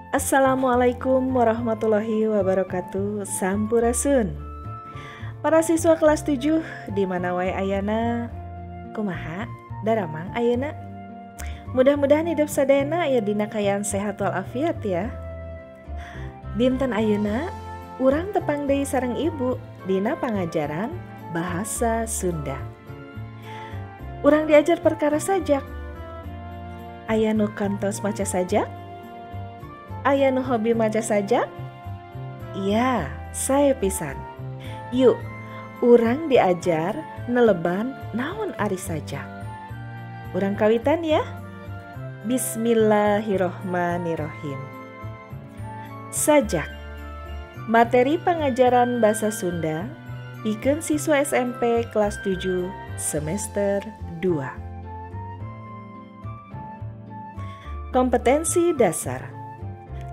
Assalamualaikum warahmatullahi wabarakatuh. Sampurasun. Para siswa kelas 7 di mana wae ayana, kumaha daramang ayeuna? Mudah-mudahan hidup sadayana aya dina kaayaan sehat walafiat ya. Dinten ayeuna urang tepang deui sareng ibu dina pangajaran bahasa Sunda. Urang diajar perkara sajak. Aya nu kantos maca sajak? Aya nu hobi maca sajak? Iya, saya pisan. Yuk, urang diajar neleban naon ari sajak. Urang kawitan ya. Bismillahirrohmanirrohim. Sajak. Materi pengajaran bahasa Sunda pikeun siswa SMP kelas 7 semester 2. Kompetensi dasar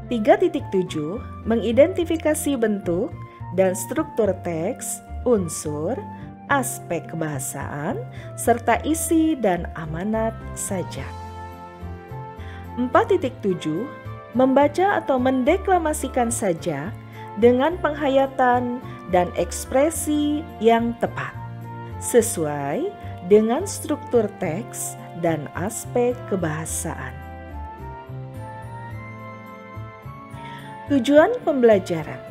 3.7 mengidentifikasi bentuk dan struktur teks, unsur, aspek kebahasaan, serta isi dan amanat sajak. 4.7 membaca atau mendeklamasikan sajak dengan penghayatan dan ekspresi yang tepat, sesuai dengan struktur teks dan aspek kebahasaan. Tujuan pembelajaran.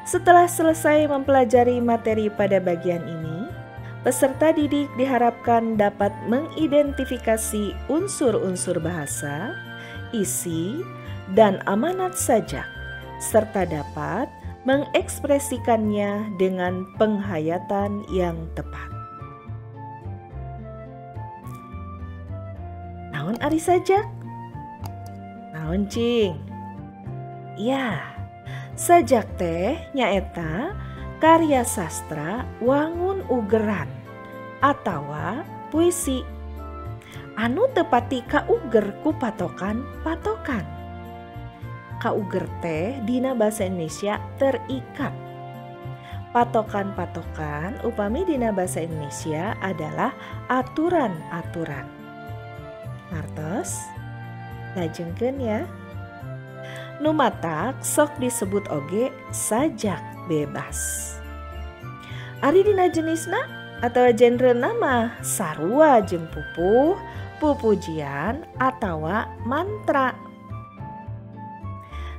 Setelah selesai mempelajari materi pada bagian ini, peserta didik diharapkan dapat mengidentifikasi unsur-unsur bahasa, isi, dan amanat sajak, serta dapat mengekspresikannya dengan penghayatan yang tepat. Naon ari sajak? Naon cing? Ya, sajak teh nyaeta karya sastra wangun ugeran atawa puisi anu teu pati kauger ku patokan-patokan. Kauger teh dina bahasa Indonesia terikat. Patokan-patokan upami dina bahasa Indonesia adalah aturan-aturan. Ngartos? Lajengkeun ya. Nu matak sok disebut oge sajak bebas. Ari dina jenisna atau genrena mah sarua jeung pupuh, pupujian atawa mantra.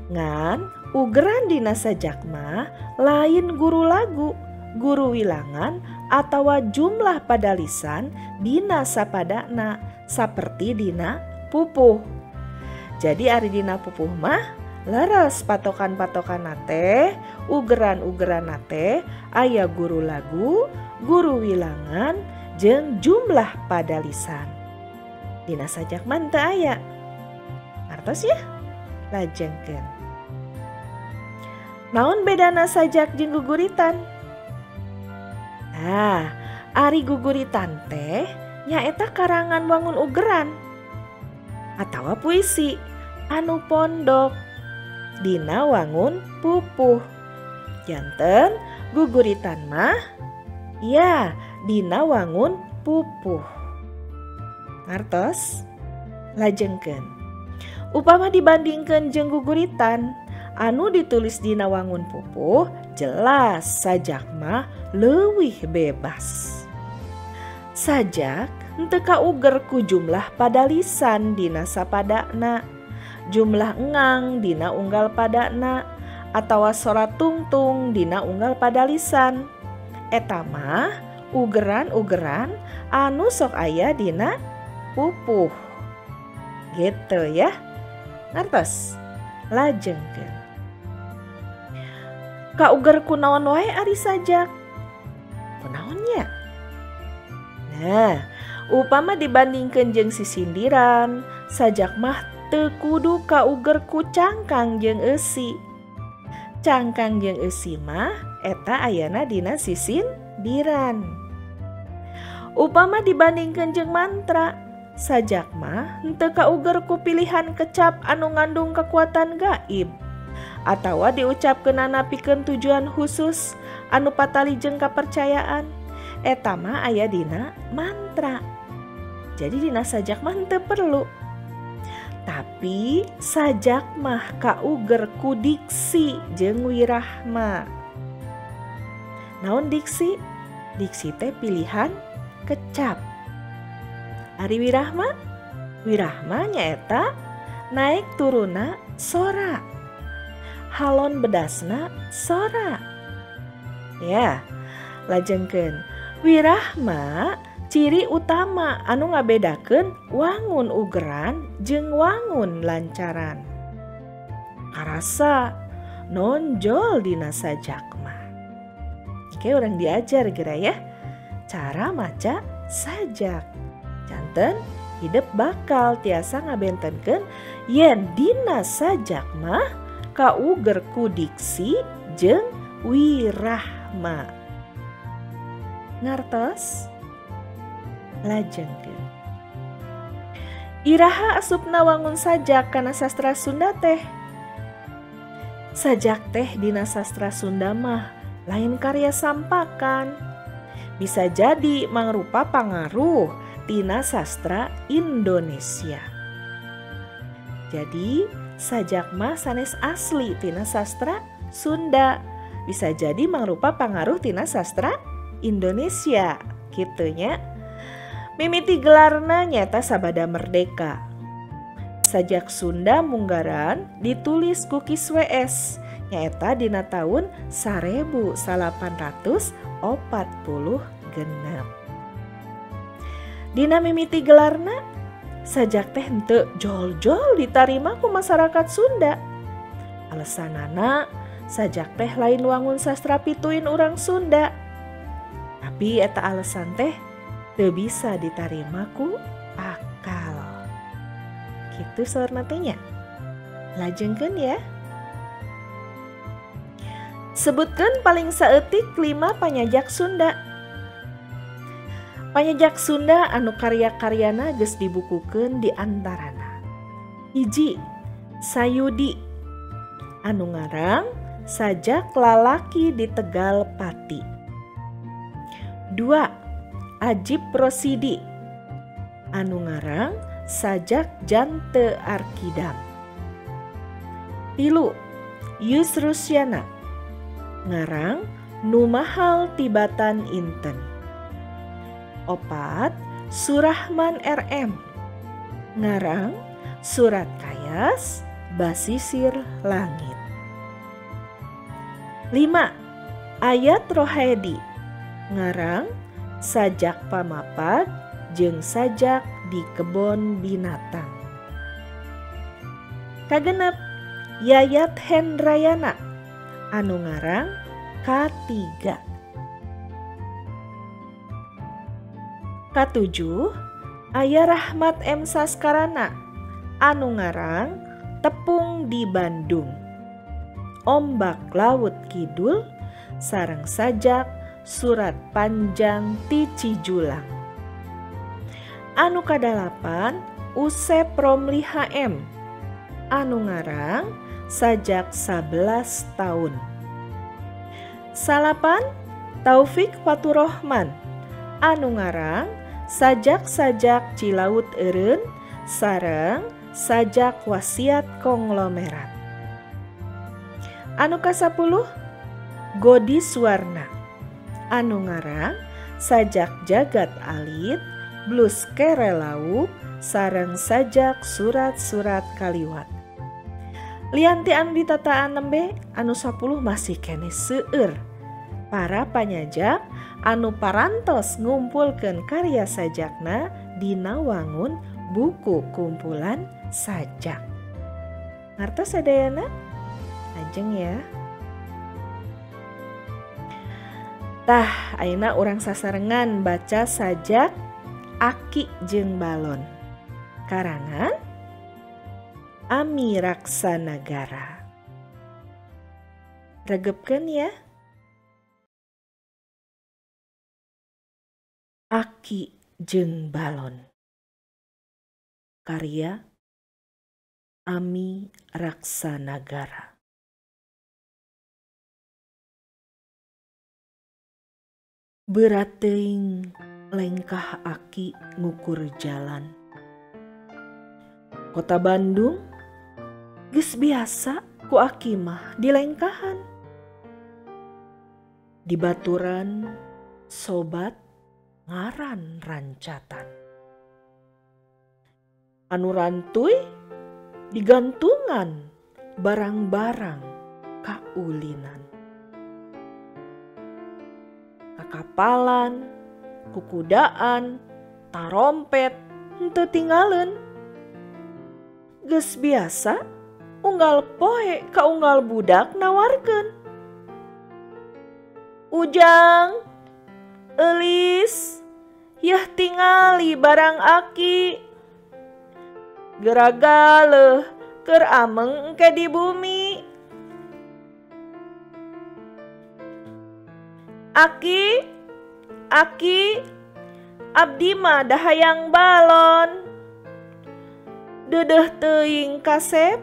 Ngan ugeran dina sajak mah lain guru lagu, guru wilangan atawa jumlah padalisan dina sapadana saperti dina pupuh. Jadi ari dina pupuh mah leres patokan-patokan nate, ugeran-ugeran nate, aya guru lagu, guru wilangan, jeung jumlah padalisan. Dina sajak mah teu aya. Ngartos ya? Lajengkeun. Naon bedana sajak jeung guguritan? Nah, ari guguritan teh nyaeta karangan wangun ugeran atawa puisi anu pondok dina wangun pupuh. Janten guguritan mah ya dina wangun pupuh. Ngartos? Lajengkeun. Upama dibandingkeun jeung guguritan anu ditulis dina wangun pupuh, jelas sajak mah leuwih bebas. Sajak henteu kauger ku jumlah padalisan dina sapadana, jumlah engang dina unggal padana, atawa sora tungtung dina unggal padalisan. Eta mah ugeran-ugeran anu sok aya dina pupuh. Gitu ya. Ngartos? Lajengkeun. Kauger ku naon wae ari sajak? Kunaon nya? Nah, upama dibandingkeun jeung sisindiran, sajak mah teu kudu kauger ku cangkang jeung eusi. Cangkang jeung eusi mah eta ayana dina sisindiran. Upama dibandingkeun jeung mantra, sajak mah henteu kauger ku pilihan kecap anu ngandung kekuatan gaib atawa diucapkeunana pikeun tujuan khusus anu patali jeung kapercayaan. Eta mah aya dina mantra. Jadi dina sajak mah henteu perlu. Tapi sajak mah kauger ku diksi jeung wirahma. Naon diksi? Diksi teh pilihan kecap. Ari wirahma? Wirahma nyaeta naik turuna sora. Halon bedasna sora. Ya, lajengkeun. Wirahma ciri utama anu ngabedakeun wangun ugeran jeung wangun lancaran. Karasa nonjol dina sajak mah. Oke, urang diajar geura ya cara maca sajak. Janten hidep bakal tiasa ngabentenkeun yen dina sajak mah kauger ku diksi jeung wirahma. Ngartos? Lajengkeun. Iraha asupna wangun sajak kana sastra Sunda teh? Sajak teh dina sastra Sunda mah lain karya sampakan. Bisa jadi mangrupa pangaruh tina sastra Indonesia. Jadi sajak mah sanes asli tina sastra Sunda. Bisa jadi mangrupa pangaruh tina sastra Indonesia kitu nya. Mimiti gelarna nyata sabada merdeka. Sajak Sunda munggaran ditulis ku Ki WS nyaeta dina taun 1846. Dina mimiti gelarna sajak teh henteu jol-jol ditarima ku masyarakat Sunda. Alesanana sajak teh lain wangun sastra pituin urang Sunda. Tapi eta alesan teh teu bisa ditarima ku akal. Kitu saurna teh nya. Lajengkeun ya. Sebutkeun paling saeutik 5 panyajak Sunda. Panyajak Sunda anu karya-karyana geus dibukukeun di antarana. 1. Sayudi anu ngarang Sajak Lalaki di Tegal Pati. 2. Ajip Rosidi anu ngarang Sajak Jante Arkidam. 3. Yusrusyana ngarang Nu Mahal Tibatan Inten. 4. Surahman RM ngarang Surat Kayas Basisir Langit. 5. Ayat Rohedi ngarang Sajak Pamapag jeung Sajak di Kebon Binatang. 6. Yayat Hendrayana anu ngarang K3. 7. Aya Rahmat M. Saskarana anu ngarang Tepung di Bandung, Ombak Laut Kidul, sareng Sajak Surat Panjang ti Cijulang. Anu kadalapan Usep Romli HM anu ngarang Sajak 11 Tahun. 9. Taufik Faturohman anu ngarang Sajak-sajak Cilaut Eureun sareng Sajak Wasiat Konglomerat. Anu ka-10 Godi Suwarna anu ngarang Sajak Jagat Alit, Blues Kerelauk, sareng Sajak Surat-surat Kaliwat. Lianti anu ditataan nembe anu 10 masih keneh seueur. Para panyajak anu parantos ngumpulkeun karya sajakna dina wangun buku kumpulan sajak. Ngartos sadayana? Lajeng ya. Tah, ayeuna urang sasarengan baca sajak Aki jeung Balon. Karangan Ami Raksanagara. Regepkeun ya. Aki jeung Balon. Karya Ami Raksanagara. Berat teuing lengkah aki ngukur jalan. Kota Bandung geus biasa ku aki mah dilengkahan. Di baturan sobat ngaran rancatan. Anu rantuy digantungan barang-barang kaulinan. Kakapalan, kukudaan, tarompet henteu tinggaleun. Geus biasa unggal poe ka unggal budak nawarkeun. Ujang, Elis, yah tingali barang aki. Geragaleuh keur ameng engke di bumi. Aki, aki, abdi mah da hayang balon. Deudeuh teuing kasep,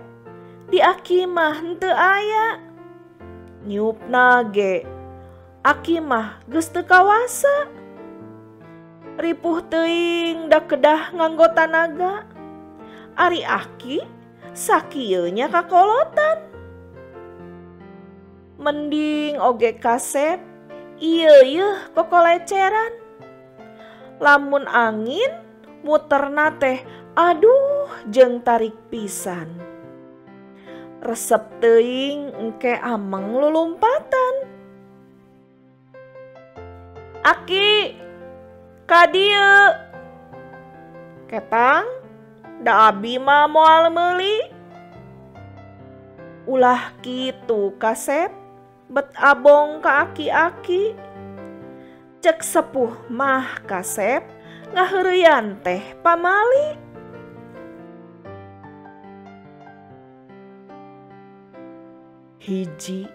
di aki mah henteu aya. Niupna ge, aki mah geus teu kawasa. Ripuh teuing da kedah nganggo tanaga. Ari aki sakieu nya kakolotan. Mending oge kasep, ieu yeuh kokoleceran. Lamun angin muterna teh aduh jeung tarik pisan. Resep teuing engke ameng lulumpatan. Aki, ka dieu. Ketang, da abi mah moal meuli. Ulah kitu kasep, bet abong ka aki-aki. Cek sepuh mah kasep, ngaheureuyan teh pamali. Hiji,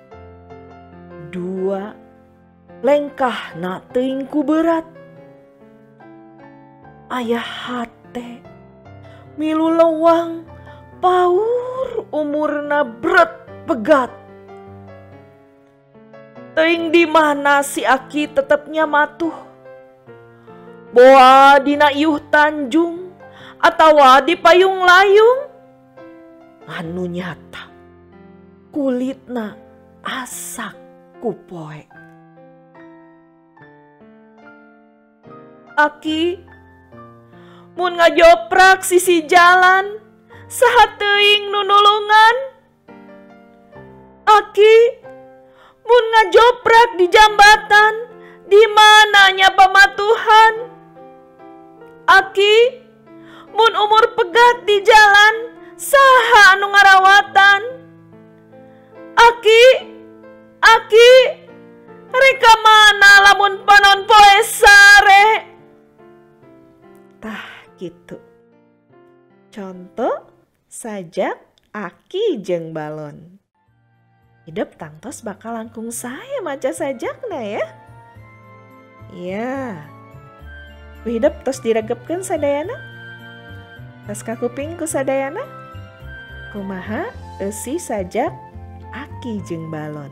dua, lengkahna teuing ku berat. Ayah hate milu lewang paur umurna bret pegat. Teuing di mana si aki tetepnya matuh. Boa dina iuh tanjung atawa di payung layung. Anu nyata kulitna asak ku poe. Aki, mun ngajoprak sisi jalan, saha teuing nu nulungan? Aki, mun ngajoprak di jambatan, di mananya pamatuhan? Aki, mun umur pegat di jalan, saha anu ngarawatan? Aki, aki, rek ka mana lamun panon poe sare? Tah gitu. Contoh sajak Aki jeung balon. Hidep tangtos bakal langkung saya maca sajakna ya. Iya. Hidep tos diregepkeun sadayana. Tos kakuping ku sadayana. Kumaha eusi sajak Aki jeung balon.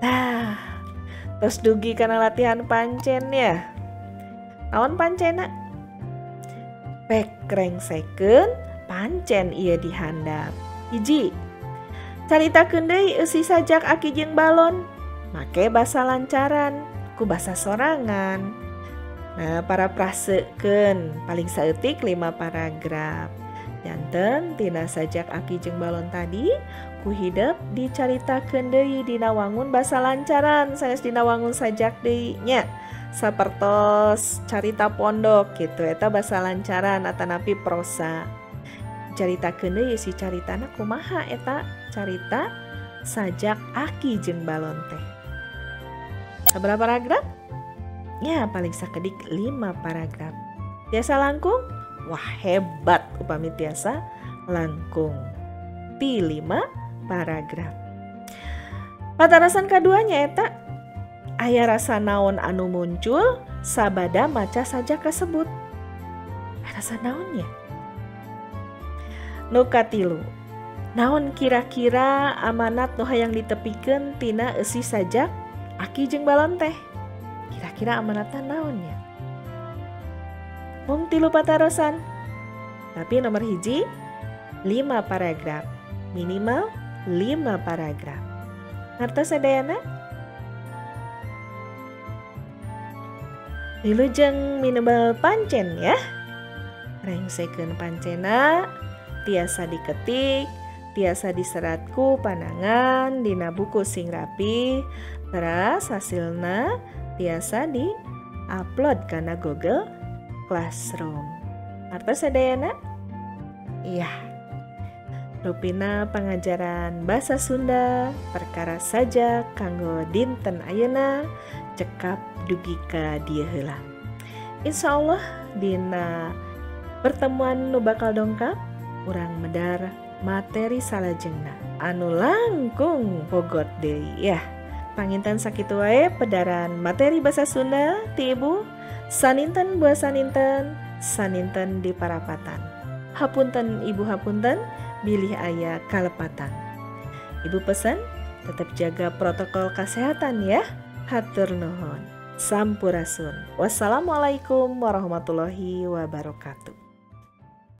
Tah, tos dugi kana latihan pancen ya. Naon pancena? Pek rengsekeun pancen ieu dihandap. Hiji, caritakeun deui eusi sajak Aki jeung balon. Make basa lancaran ku basa sorangan. Nah, paraprasekeun paling saeutik 5 paragraf. Janten tina sajak Aki jeung balon tadi ku hidep dicaritakeun deui dina wangun basa lancaran sanes dina wangun sajak deui nya. Sapertos carita pondok gitu eta basa lancaran atanapi prosa. Caritakeun deui si caritana kumaha eta carita sajak Aki jeung balon teh. Sabaraha paragraf? Ya paling sakedik 5 paragraf. Tiasa langkung? Wah hebat upami tiasa langkung ti 5 paragraf. Patarasan kaduanya eta aya rasa naon anu muncul sabada maca sajak kasebut. Rasa naonnya? Nu katilu, naon kira-kira amanat nu hayang ditepikeun tina eusi sajak Aki jeung balon teh? Kira-kira amanatna naonnya? Mung 3 patarosan. Tapi nomor 1 5 paragraf, minimal 5 paragraf. Ngartos sadayana? Wilujeng minebel pancen ya. Rengsekeun pancena tiasa diketik, tiasa diserat ku panangan dina buku sing rapi, teras hasilna tiasa di-upload kana Google Classroom. Ngartos sadayana? Iya. Rupina pangajaran bahasa Sunda perkara saja kanggo dinten ayeuna cekap dugi ka dieu heula. Insyaallah dina pertemuan nu bakal dongkap urang medar materi salajengna anu langkung pogot deui ya. Panginten sakitu wae pedaran materi bahasa Sunda ti Ibu. Saninten buah saninten, saninten di parapatan. Hapunten Ibu hapunten, bilih aya kalepatan. Ibu pesan tetap jaga protokol kesehatan ya. Hatur nuhun. Sampurasun. Wassalamualaikum warahmatullahi wabarakatuh.